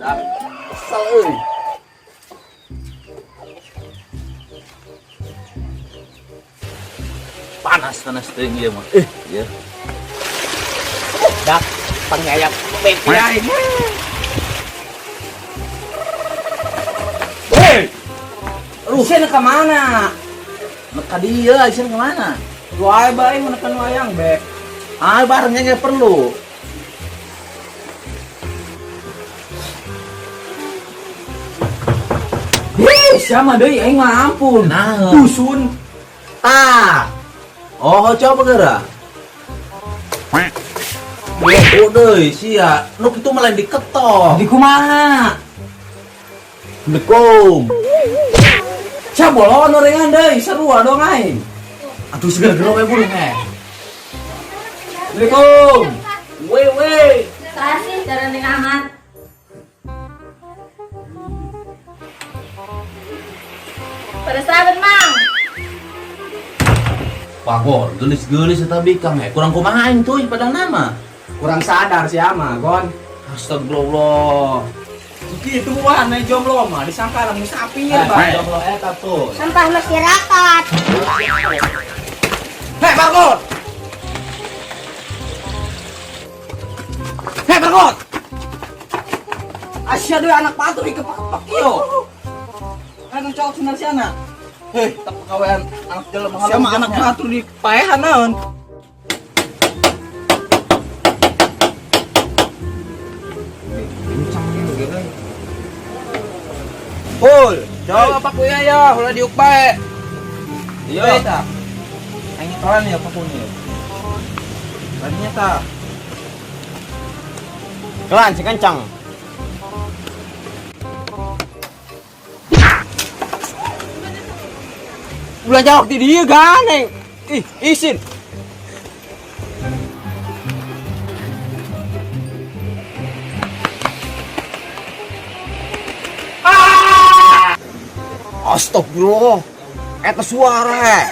Dah, kesel euy. Panas panas teuing ieu mah. Eh, ieu. Dak pangayap beti aing. Hei, Aduh, sia ka mana? Nek ka dieu, sia ka mana? Wae bae menekan wayang bek. Ah, barengnya nggak perlu. Hih, siapa deui aing mah ampun. Nah. Dusun. Ah. Oh, coba geura. Oh, deui sia. Nu kitu mah lain diketok. Di kumaha? Assalamualaikum. Sia bolon orengan deui, sarua dong aing. Aduh, segera geura we burung eh. Assalamualaikum. We we. Saya sih darah amat. Pada sahabat mang. Pagor, gelis-gelis eta bikang eh. Kurang kumaha aing tuh pada nama. Kurang sadar sih ama, Gon. Astagfirullah. Gitu wah, naik jomblo mah disangka lah musafir, Eh, bae. jomblo eta tuh. Sampah masyarakat. Hei, Bargot. Hei, Bargot. Asia deui anak patuh dikepak-kepak yo. Kan cowok sendal siana. Hei, tak pekawean anak jelema Siapa anak batur di paehan naon? Pul, Coba pak kuya ya, ulah diuk bae. Iya. Ta. Aing nyekelan ya pakunya. Tadinya ta. Kelan si kencang. Ulah jawab di dia ganeng. Ih, isin. Ah! Astagfirullah. Eta suara.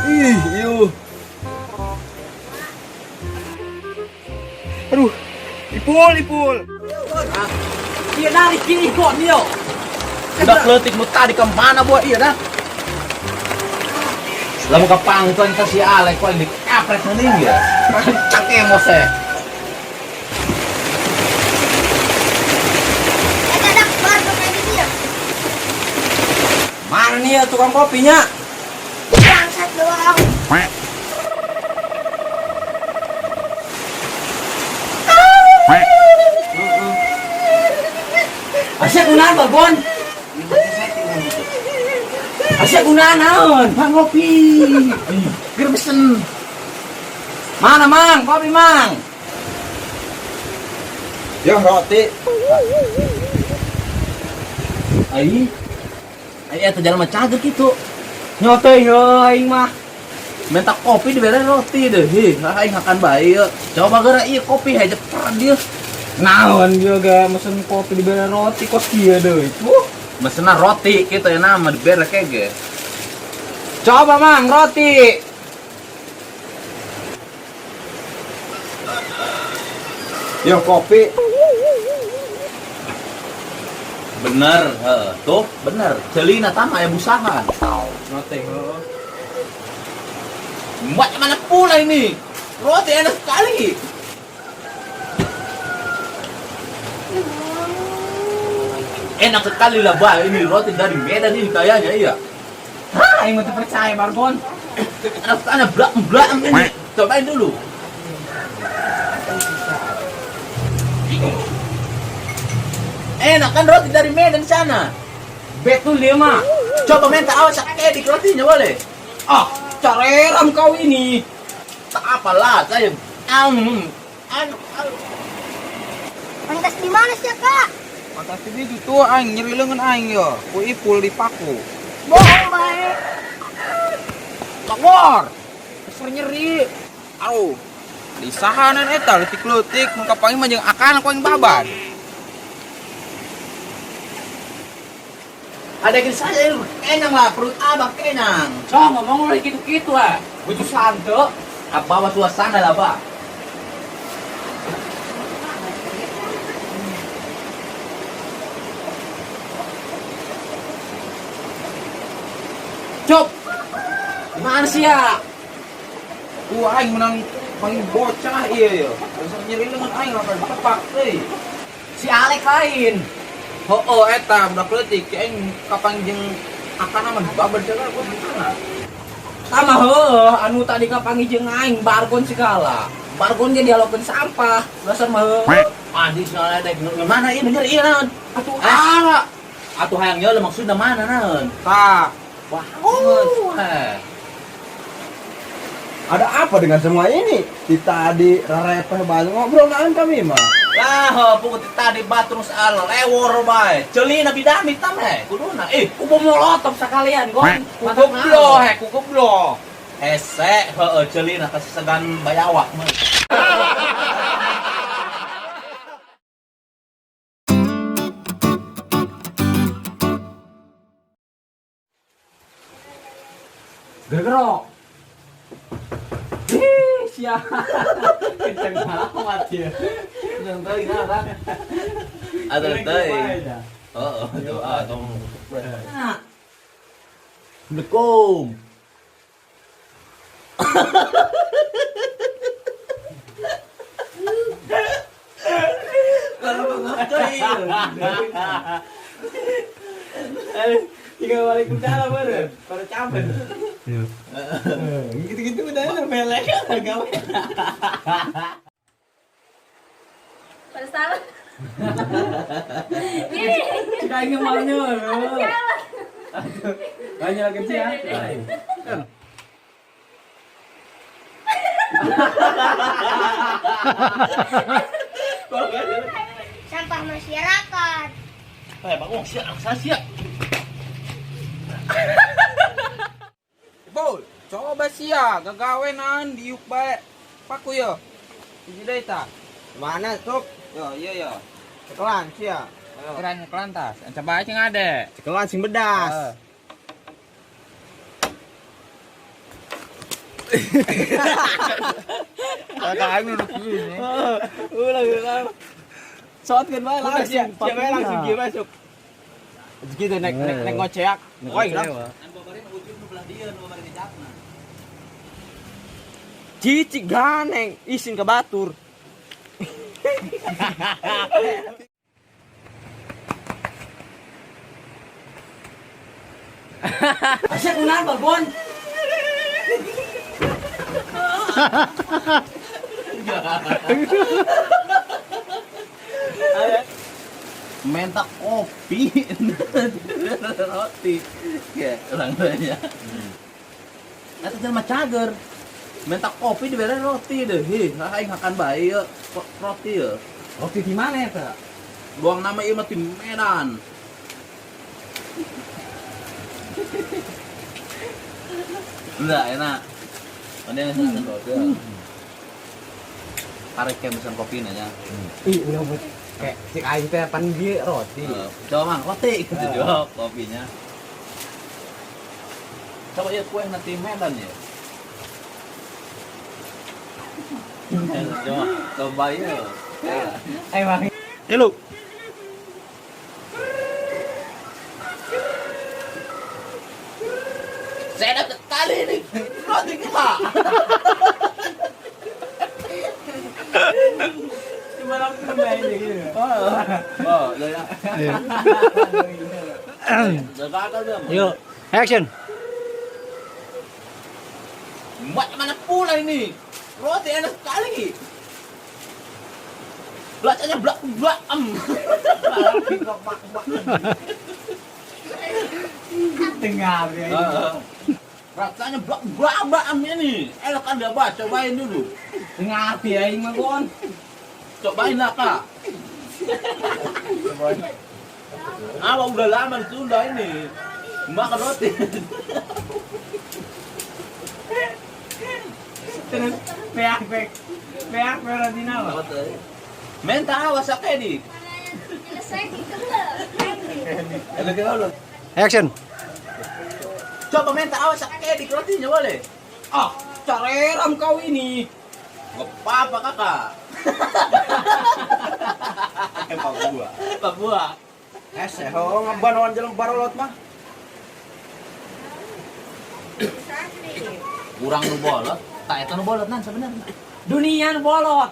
Ih, iuh. Aduh. Ipul, Ipul. Iya narik kini kok dia. Udah leutik nu tadi ke mana buat iya dah. Lamun ka pangtuan ka si Alek kok dikapret mending ya. Kencang emosi. Eta dak baru kayak gitu ya. Mana nih ya tukang kopinya? Bangsat doang. Asia gunaan babon. Asia gunaan naon? Bang ngopi. Ger pesen. Mana mang? Kopi mang. Ya roti. Ai. Ai eta jalan mah cager kitu. Nyote yo aing mah. Minta kopi dibere roti deh. Hih, aing hakan bae ieu. Coba geura ieu kopi heje peran dia. Naon juga mesen kopi dibere roti kos kieu deui. Tuh. Mesenna roti kitu ya nama dibere kege. Coba mang roti. Ya kopi. Bener, heeh. Tuh, bener. Celina tama ya busahan. Roti heuh. Buat mana pula ini? Roti enak sekali. Enak sekali lah, Bah. Ini roti dari Medan ini kayaknya, iya. Hah, aing mah teu percaya Bargon. Enak sekali, blak-blak ini. Cobain dulu. Enak kan roti dari Medan sana. Betul dia mah. Coba minta awas edik rotinya boleh. Ah, careram kau ini. Tak apalah, saya am anu Pantas di mana sih, Kak? Pantas di itu aing nyeri leungeun aing yo. Ku Ipul dipaku. Bohong bae. Bagor. Besar nyeri. Aduh. Disahanan eta leutik-leutik mun kapanggih mah jeung akan ku aing baban. Ada yang saya kenyang lah, perut abang kenyang. Coba ngomong lu gitu-gitu ah. Butuh sante. Apa suasana lah, Pak? Cop. Mana sih ya? Ku aing menang panggil bocah iya ya. Dasar nyeri lengan aing lapan tepak euy. Si Alek lain. Oh, eta budak leutik aing kapan jeung akana mah babar segala gua gimana? Tama heueuh anu tadi kapanggih jeung aing bargon segala. Bargon ge dialokeun sampah. Dasar mah heueuh. Anjing soalnya dek mana ieu bener ieu naon? Atuh Ah, atuh hayang nyeul maksudna mana naon? Tah, Wah, heh. Ada apa dengan semua ini? Di tadi rarepeh banget ngobrol naan kami mah. Lah, pukul tadi batur al lewor bae. Ceulina bidami tam he, kuduna. Eh, kubo molotov sekalian gon. ku geblo he, ku geblo. Hese, heueuh ceulina kasesegan bayawak mah. Gergero. Ih, sia. Kenceng amat ya. Kenceng teuing nah, kan. Atuh teuing. Heeh, tuh ah tong. Nah, Assalamualaikum. Tiga waalaikumsalam baru, baru capek. Gitu-gitu udah melek gawe. Pada salah. Ini. Cik aing maunya lu. Banyak lagi sih ya. Sampah masyarakat. Eh, bagong sia, sia. Bol, coba sia gagawe naon diuk bae. Paku yo. Hiji deui tah. Mana tuh? Yo, iya yo. Cekelan sia. Kelan kelan tas. Coba aja ngade. Cekelan sing bedas. Kakak aing duduk gini. Ulah ulah. Shotgun bae Udah sia, langsung. sia bae langsung kieu masuk. Gitu nek nek nek ngoceak. Woi, langsung. An babarin ujung nu belah dieu nu babarin dijapna. Cicik ganeng isin ke batur. Asya kunaon Babon? Minta kopi roti. Ya, orang tanya. Eta jelema cager. Minta kopi dibere roti deh. Hih, aing makan bae ieu roti ye. Roti di mana eta? Buang nama ieu mah ti Medan. Enggak, enak. Mana yang senang roti ya? Karek kayak pesan kopi nanya. Ih, udah buat kayak cik aing teh pan bieu roti. Coba mang roti gitu jawab kopinya. Coba ya kue nanti Medan ya. Coba coba ya. Emang Tilu. Saya dapat kali ini roti kita. cuma langsung main gitu. Oh, udah ya. Udah gagal dia. Yuk, action. Mak mana pula ini? Roti enak sekali. Bacanya blak blak em. Tengah ya. Rasanya blak blak blak em ini. Enak kan dia baca, cobain dulu. Tengah ya aing mah Gon. Cobain lah kak. Awak udah lama di Sunda ini. Makan roti. Terus peak peak peak roti naon? Minta awas akedi. Selesai gitu. Action. Coba minta awas akedi rotinya boleh. Ah, careram kau ini. Gak apa-apa kakak. Papua. Papua. Hese ho ngabanoan jelema barolot mah. Urang nu bolot, tak eta nu bolot nan sebenarnya. Dunia nu bolot.